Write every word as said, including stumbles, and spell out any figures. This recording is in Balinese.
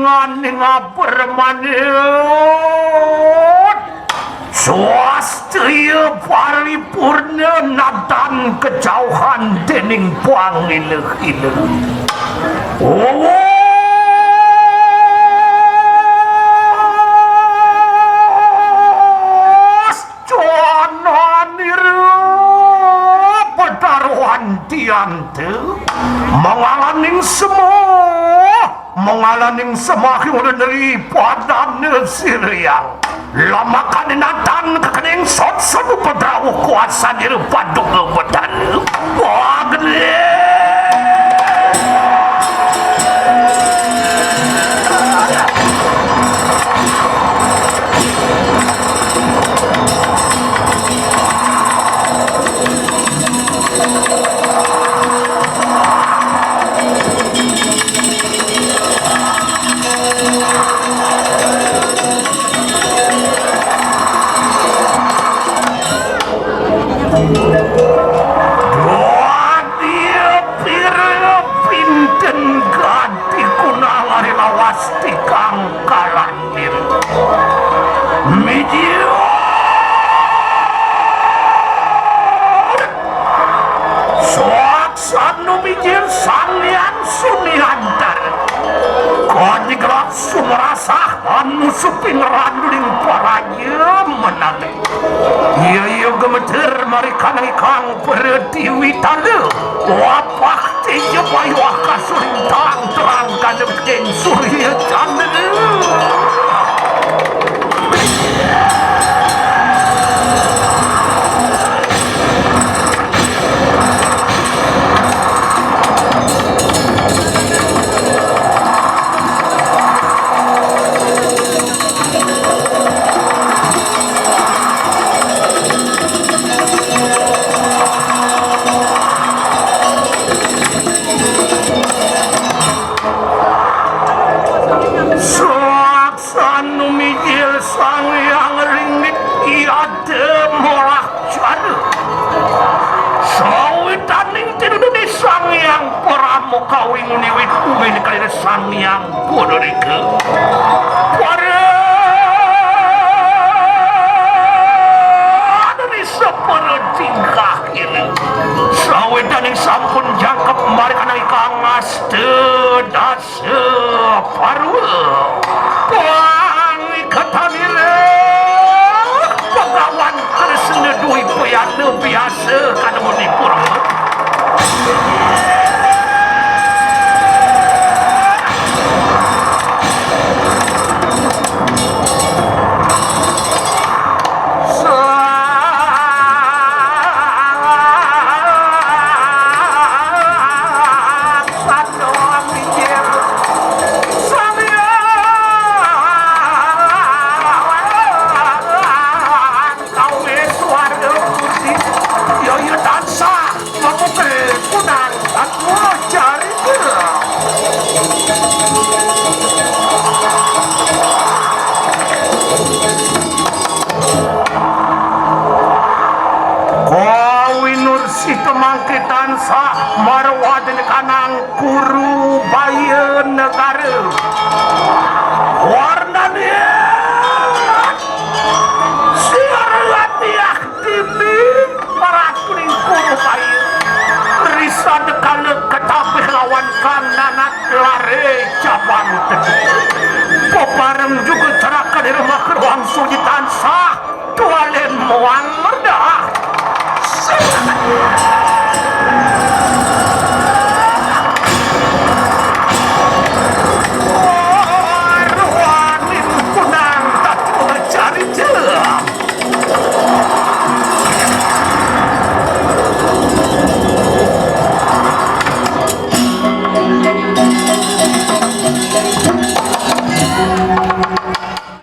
Nganing apermanit. Swastria paripurna natan kejauhan dening pangileh-ileh. Wos jananira petaruhan diante mangalaning sema. Mangalaning semaking udah neri padane siriang. Lamakane natan kekening sot-sot upadrawa kuasanira paduka bedana. Wah, gede. Dadi pira pinten gati kunalari lawas tikang kalandir. Mijil. Saksana mijil Sang Hyang Suniantar. Kadi gelak sumerasah anu suping randuning paraja menane. Iya, iya gemeter marikanang ikang pertiwi tala. Wapah teja payuh kasulintang terang kana beceng surya candra. Saksana mijil Sang Hyang Ringgit Yada Molah Jana. Sawitaning tinudune Sang Hyang Parama Kawing uniwit uwin kalih Sang Hyang Pudarika. Para Risa para tingkah kene. Sawitaning sampun jangkep marikana ikang asta dasa parwa. Pangiketanira Bagawan Kresna Dwi Payana biasa kanemunipun. Kawis warga putih, ya, ya, tansah. Mapuke kunang atwa carita. Kawinur sih temangke tansah marwaden kanang Kuru Baya Negara.